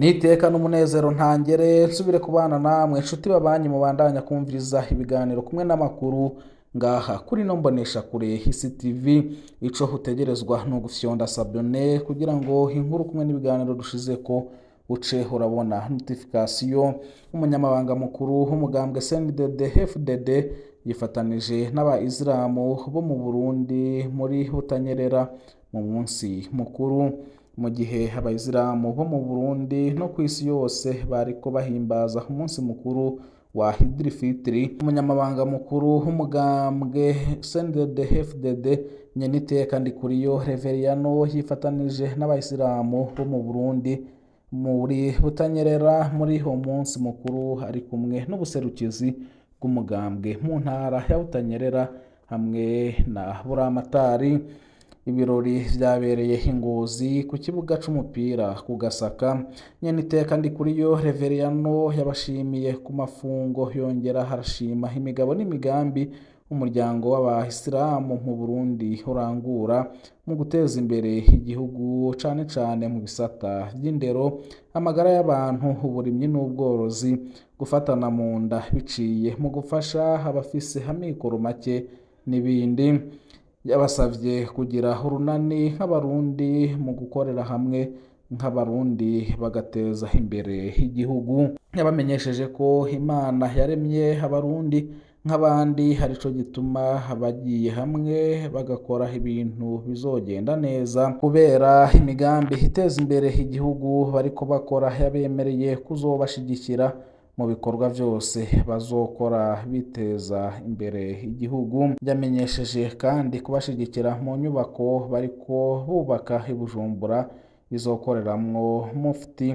Niteka n'umunezero ntangere nsubire kubana namwe nshuti babanyi mubandanya kumviriza ibiganiro kumwe n'amakuru ngaha kuri no mbonesha kure Hisi TV. Ico hutegerezwa no gufyonda s'abonner kugira ngo inkuru kumwe n'ibiganiro dushize ko uce urabona notification. Umunyamabanga mukuru w'umugambwe CNDD FDD yifatanije n'abayisilamu bo mu Burundi muri Butanyerera mu munsi mukuru, mu gihe abayisilamu bo mu Burundi no ku isi yose bariko bahimbaza umunsi mukuru wa Idil Fitri. Umunyamabanga mukuru w'umugambwe CNDD FDD Nyeniteka Ndikuriyo Reveriyano yifatanije n'abayisilamu bo mu Burundi muri Butanyerera muri uwo munsi mukuru, ari kumwe n'ubuserukizi bw'umugambwe mu ntara ya Butanyerera hamwe na Buramatari. Ibirori vyabereye Ingozi ku kibuga c'umupira ku Gasaka. Nyeniteka Ndikuriyo Reveriyano yabashimiye ku mafungo, yongera harashima imigabo n'imigambi umuryango w'abayisilamu mu Burundi urangura mu guteza imbere igihugu, cane cane mu bisata vy'indero, amagara y'abantu, uburimyi n'ubworozi, gufatana mu nda biciye mu gufasha abafise amikoro make n'ibindi. Yabasavye kugira urunani nk'abarundi mu gukorera hamwe nk'abarundi bagateza imbere igihugu. Yabamenyesheje ko Imana yaremye abarundi nk'abandi, arico gituma bagiye hamwe bagakora ibintu bizogenda neza, kubera imigambi iteza imbere igihugu bariko bakora. Yabemereye kuzobashigikira mu bikorwa vyose bazokora biteza imbere igihugu. Yamenyesheje kandi kubashigikira mu nyubako bariko bubaka i Bujumbura izokoreramwo mufti.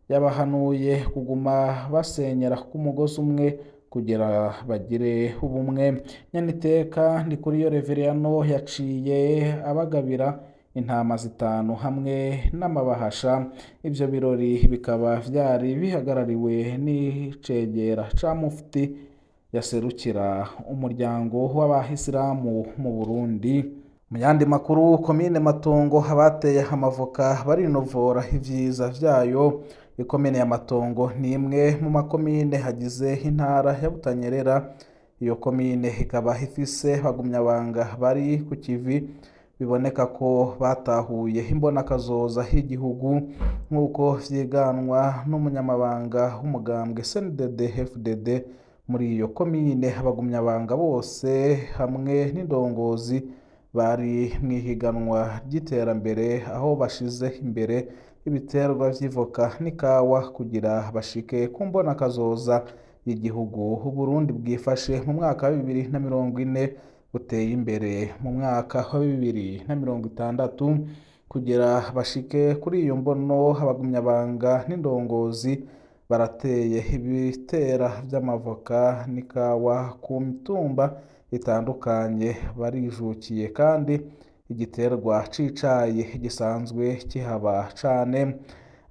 Yabahanuye kuguma basenyera ku mugozi umwe kugira bagire ubumwe. Nyeniteka Ndikuriyo Reveriyano yaciye abagabira intama 5 hamwe n'amabahasha. Ivyo birori bikaba vyari bihagarariwe n'icegera ca mufti yaserukira umuryango w'abayisilamu mu Burundi. Mu yandi makuru, komine Matongo abateye amavoka barinovora ivyiza vyayo. Ikomine ya Matongo ni imwe mu makomine hagize intara ya Butanyerera. Iyo komine ikaba ifise bagumyabanga bari ku kivi, biboneka ko batahuye imbonakazoza y'igihugu, nk'uko vyiganwa n'umunyamabanga w'umugambwe CNDD FDD muri iyo komine. Abagumyabanga bose hamwe n'indongozi bari mw'ihiganwa ry'iterambere, aho bashize imbere ibiterwa vy'ivoka n'ikawa kugira bashike ku mbonakazoza y'igihugu. Uburundi bwifashe mu mwaka wa 2040 buteye imbere mu mwaka wa 2060. Kugira bashike kuri iyo mbono, abagumyabanga n'indongozi barateye ibitera vy'amavoka n'ikawa ku mitumba itandukanye, barijukiye kandi igiterwa c'icayi gisanzwe kihaba cane.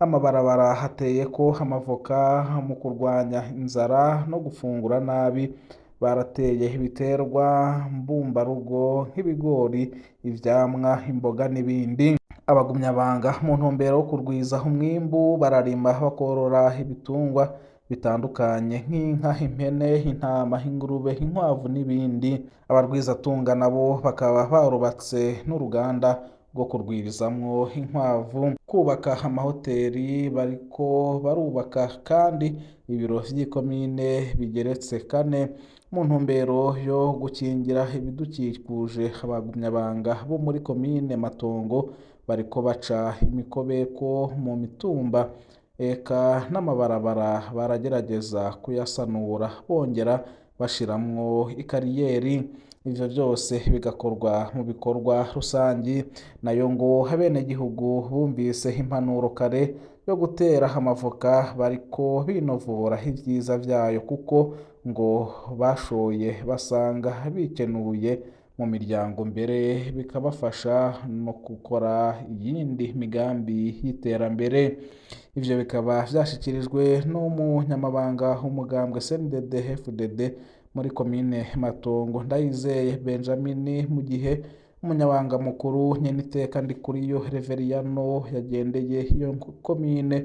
Amabarabara hateyeko amavoka mu kurwanya inzara no gufungura nabi. Barateye ibiterwa mbumbarugo nk'ibigori, ivyamwa, imboga n'ibindi. Abagumyabanga mu ntumbero yo kurwiza umwimbu bararima bakorora ibitungwa bitandukanye nk'inka, impene, intama, ingurube, inkwavu n'ibindi. Abarwizatunga nabo bakaba barubatse n'uruganda rwo kurwirizamwo inkwavu, kubaka amahoteli bariko barubaka kandi ibiro vy'ikomine bigeretse 4 mu ntumbero yo gukingira ibidukikuje. Abagumyabanga bo muri komine Matongo bariko baca imikobeko mu mitumba eka n'amabarabara baragerageza kuyasanura bongera bashiramwo ikariyeri. Ivyo vyose bigakorwa mu bikorwa rusangi. Nayo ngo abenegihugu bumvise impanuro kare yo gutera amavoka bariko binovora ivyiza vyayo, kuko ngo bashoye basanga bikenuye mu miryango, mbere bikabafasha no gukora iyindi migambi y'iterambere. Ivyo bikaba vyashikirijwe n'umunyamabanga w'umugambwe CNDD FDD muri komine Matongo, Ndayizeye Benjamin, mu gihe umunyabanga mukuru Nyeniteka Ndikuriyo Reveriyano yagendeye iyo komine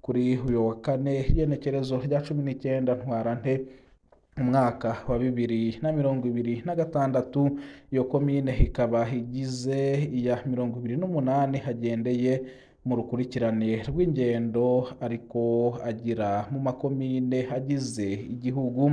Kuri uyu wa kane, igenekerezo rya 19 Ntwarante umwaka wa 2026, iyo komine ikaba igize iya 28 hagendeye mu rukurikirane rw'ingendo ariko agira mu makomine agize igihugu.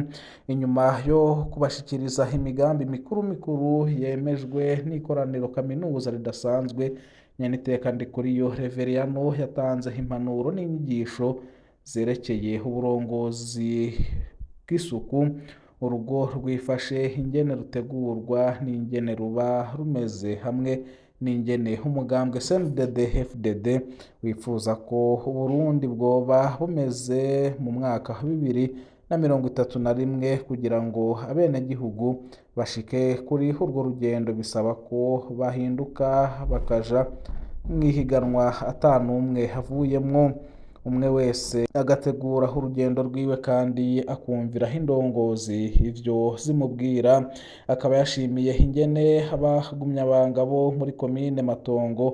Inyuma yo kubashikiriza imigambi mikuru mikuru yemejwe n'ikoraniro kaminuza ridasanzwe, Nyeniteka Ndikuriyo Reveriyano yatanze impanuro n'inyigisho zerekeye uburongozi bw'isuku, urugo rwifashe, ingene rutegurwa n'ingene ruba rumeze, hamwe n'ingene umugambwe CNDD FDD wifuza ko Uburundi bwoba bumeze mu mwaka wa 2031. Kugira ngo abenegihugu bashike kuri urwo rugendo bisaba ko bahinduka bakaja mw'ihiganwa atanumwe avuyemwo, umwe wese agategura urugendo rwiwe kandi akumvira indongozi ivyo zimubwira. Akaba yashimiye ingene abagumyabanga bo muri komine Matongo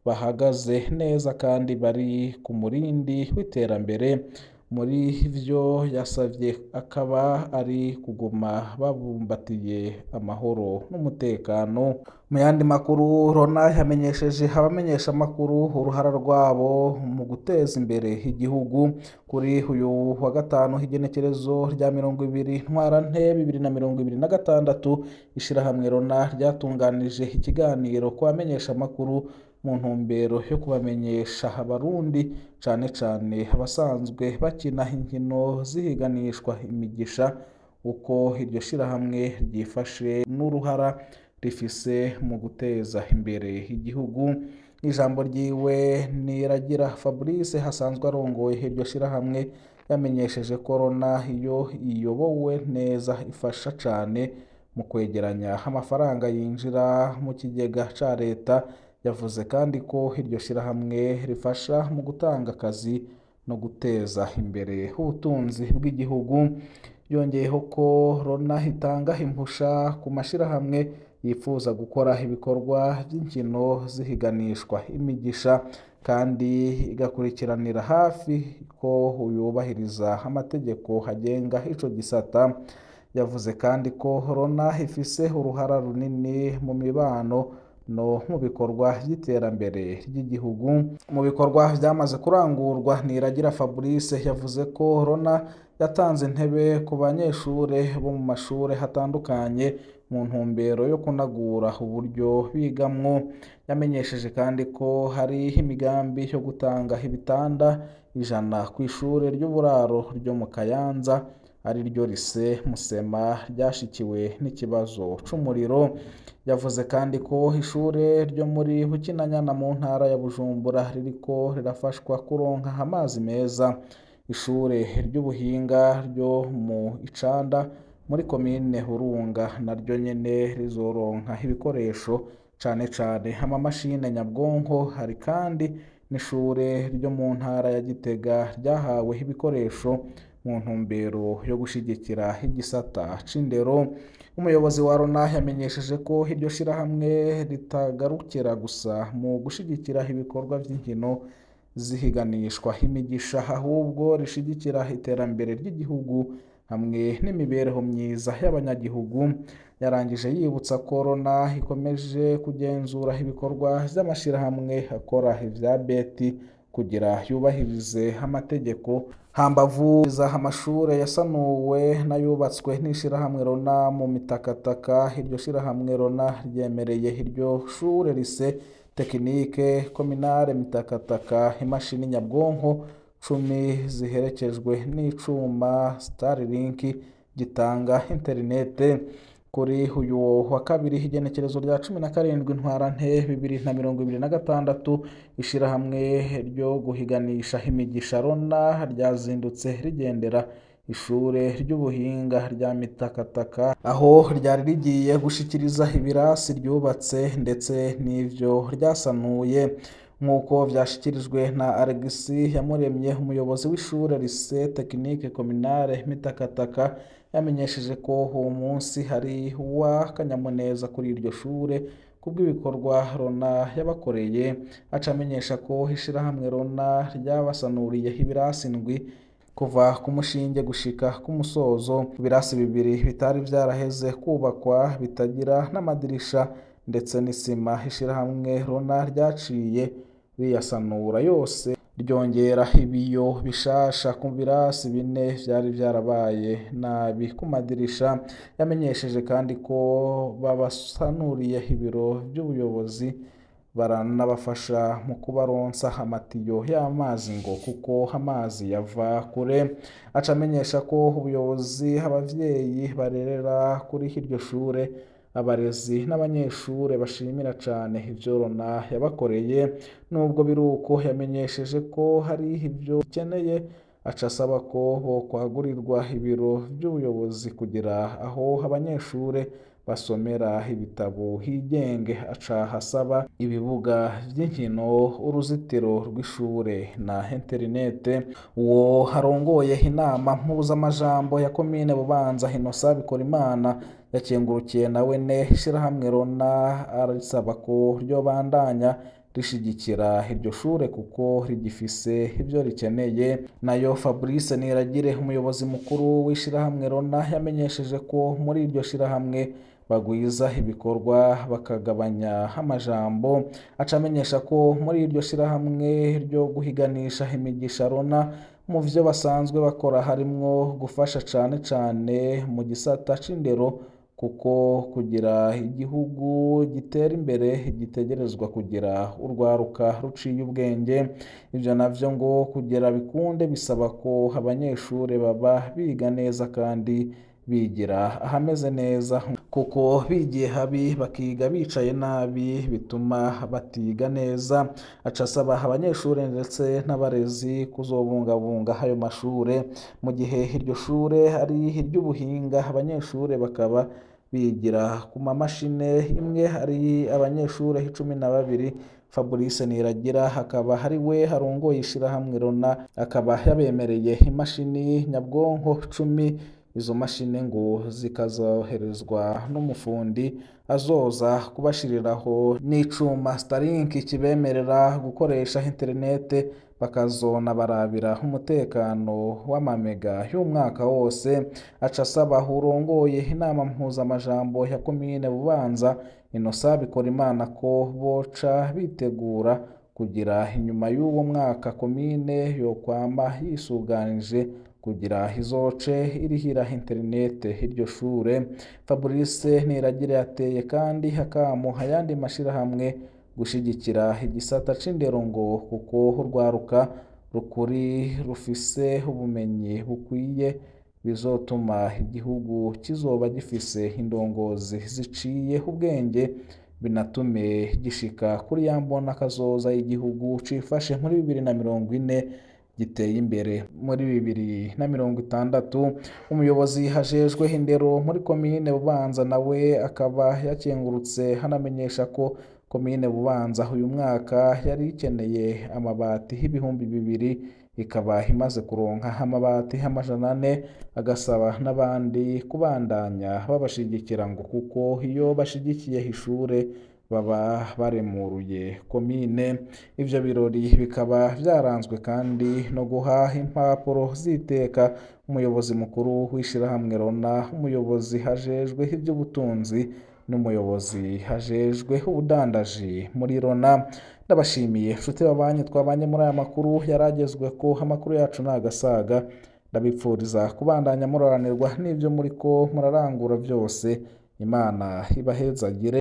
bahagaze neza kandi bari ku murindi w'iterambere. Muri ivyo yasavye akaba ari kuguma babumbatiye amahoro n'umutekano. Mu yandi makuru, Rona yamenyesheje abamenyesha amakuru uruhara rwabo mu guteza imbere igihugu. Kuri uyu wa gatanu, igenekerezo rya 20 Ntwarante 2026, ishirahamwe Rona ryatunganije ikiganiro ku bamenyesha amakuru mu ntumbero yo kubamenyesha Abarundi, cane cane abasanzwe bakina inkino zihiganishwa imigisha, uko iryo shirahamwe ryifashe n'uruhara rifise mu guteza imbere igihugu. Ijambo ryiwe, Niragira Fabrice hasanzwe arongoye iryo shirahamwe yamenyesheje ko Rona iyo iyobowe neza ifasha cane mu kwegeranya amafaranga yinjira mu kigega ca leta. Yavuze kandi ko iryo shirahamwe rifasha mu gutanga akazi no guteza imbere ubutunzi bw'igihugu. Yongeyeho ko Rona itanga impusha ku mashirahamwe yifuza gukora ibikorwa by'inkino zihiganishwa imigisha, kandi igakurikiranira hafi ko yubahiriza amategeko agenga ico gisata. Yavuze kandi ko Rona ifise uruhara runini mu mibano no mu bikorwa by'iterambere ry'igihugu. Mu bikorwa byamaze kurangurwa, Niragira Fabrice yavuze ko Rona yatanze intebe ku banyeshure bo mu mashure hatandukanye mu ntumbero yo kunagura uburyo bigamwo. Yamenyesheje kandi ko hari imigambi yo gutanga ibitanda 100 ku ishure ry'uburaro ryo mu Kayanza, ari ryo Lycée Musema ryashikiwe n'ikibazo c'umuriro. Yavuze kandi ko ishure ryo muri Bukinanyana mu ntara ya Bujumbura ririko rirafashwa kuronka amazi meza. Ishure ry'ubuhinga ryo mu Icanda muri komine Burunga naryo nyene rizoronka ibikoresho, cane cane amamashine nyabwonko. Hari kandi n'ishure ryo mu ntara ya Gitega ryahawe ibikoresho mu ntumbero yo gushigikira igisata c'indero. Umuyobozi wa Rona yamenyesheje ko iryo shirahamwe ritagarukira gusa mu gushigikira ibikorwa vy'inkino zihiganishwa imigisha, ahubwo rishigikira iterambere ry'igihugu hamwe n'imibereho myiza y'abanyagihugu. Yarangije yibutsa ko Rona ikomeje kugenzura ibikorwa vy'amashirahamwe akora ivya beti kugira yubahirize amategeko. Hambavu amashure yasanuwe n'ayubatswe n'ishirahamwe Rona mu mitakataka, iryo shirahamwe Rona ryemereye iryo shure Lycée Technique Communale Mitakataka imashini nyabwonko 10 ziherekejwe n'icuma Starlink gitanga interinete. Kuri uyu wa kabiri, igenekerezo rya 17 Ntwarante 2026, ishirahamwe ryo guhiganisha imigisha Rona ryazindutse rigendera ishure ry'ubuhinga rya Mitakataka, aho ryari rigiye gushikiriza ibirasi ryubatse ndetse n'ivyo ryasanuye. Nk'uko vyashikirijwe na Alexis Yamuremye, umuyobozi w'ishure Lycée Technique Communale Mitakataka, yamenyesheje ko uwo munsi hari uw'akanyamuneza kuri iryo shure kubw'ibikorwa Rona yabakoreye. Aca amenyesha ko ishirahamwe Rona ryabasanuriye ibirasi 7 kuva ku mushinge gushika ku musozo, ibirasi 2 bitari vyaraheze kubakwa bitagira n'amadirisha ndetse n'isima. Ishirahamwe Rona ryaciye riyasanura yose, ryongera ibiyo bishasha ku birasi 4 vyari vyarabaye nabi ku madirisha. Yamenyesheje kandi ko babasanuriye ibiro vy'ubuyobozi, baranabafasha mu kubaronsa amatiyo y'amazi ngo kuko amazi yava kure. Aca amenyesha ko ubuyobozi, abavyeyi barerera kuri iryo shure, abarezi n'abanyeshure bashimira cane ivyo Rona yabakoreye. Nubwo biruko, yamenyesheje ko hari ivyo ikeneye, aca asaba ko bokwagurirwa ibiro vy'ubuyobozi kugira aho abanyeshure basomera ibitabo higenge. Aca asaba ibibuga vy'inkino, uruzitiro rw'ishure na interinete. Uwo arongoye inama mpuzamajambo ya komine Bubanza, Innocent Bikorimana, yakengurukiye nawene ishirahamwe Rona, arisaba ko ryobandanya rishigikira iryo shure kuko rigifise ivyo rikeneye. Nayo Fabrice Niragire, umuyobozi mukuru w'ishirahamwe Rona, yamenyesheje ko muri iryo shirahamwe bagwiza ibikorwa bakagabanya amajambo. Aca amenyesha ko muri iryo shirahamwe ryo guhiganisha imigisha Rona, mu vyo basanzwe bakora harimwo gufasha cane cane mu gisata c'indero, kuko kugira igihugu gitera imbere gitegerezwa kugira urwaruka ruciye ubwenge. Ivyo navyo ngo kugira bikunde bisaba ko abanyeshure baba biga neza kandi bigira ahameze neza, kuko bigiye habi bakiga bicaye nabi bituma batiga neza. Aca asaba abanyeshure ndetse n'abarezi kuzobungabunga ayo mashure, mu gihe iryo shure ari iry'ubuhinga, abanyeshure bakaba bigira ku mamashine imwe ari abanyeshure 12. Fabrice Niragira akaba ari we arongoye ishirahamwe Rona, akaba yabemereye imashini nyabwonko 10. Izo mashini ngo zikazoherezwa n'umufundi azoza kubashiriraho n'icuma Starlink kibemerera gukoresha interinete, bakazona barabira umutekano w'amamega y'umwaka wose. Aca asaba urongoye inama mpuzamajambo ya komine Bubanza, Innocent Bikorimana, ko boca bitegura kugira inyuma y'uwo mwaka komine yokwama yisuganije kugira izoce irihira interinete iryo shure. Fabrice Niragire yateye kandi akamo ayandi mashirahamwe gushigikira igisata c'indero ngo kuko urwaruka rukuri rufise ubumenyi bukwiye bizotuma igihugu kizoba gifise indongozi ziciye ubwenge, binatume gishika kuri ya mbona kazoza y'igihugu cifashe muri 2040 giteye imbere muri 2060. Umuyobozi hajejwe indero muri komine Bubanza nawe akaba yakengurutse, hanamenyesha ko komine Bubanza uyu mwaka yari ikeneye amabati 2000, ikaba imaze kuronka amabati 400, agasaba n'abandi kubandanya babashigikira ngo kuko iyo bashigikiye ishure baba baremuruye komine. Ivyo birori bikaba vyaranzwe kandi no guha impapuro z'iteka umuyobozi mukuru w'ishirahamwe Rona, umuyobozi hajejwe ivy'ubutunzi n'umuyobozi hajejwe ubudandaji muri Rona. Ndabashimiye nshuti babanye twabanye muri aya makuru yaragezwe ko amakuru yacu nagasaga. Ndabipfuriza kubandanya muroranirwa n'ivyo muriko murarangura vyose. Imana ibahezagire.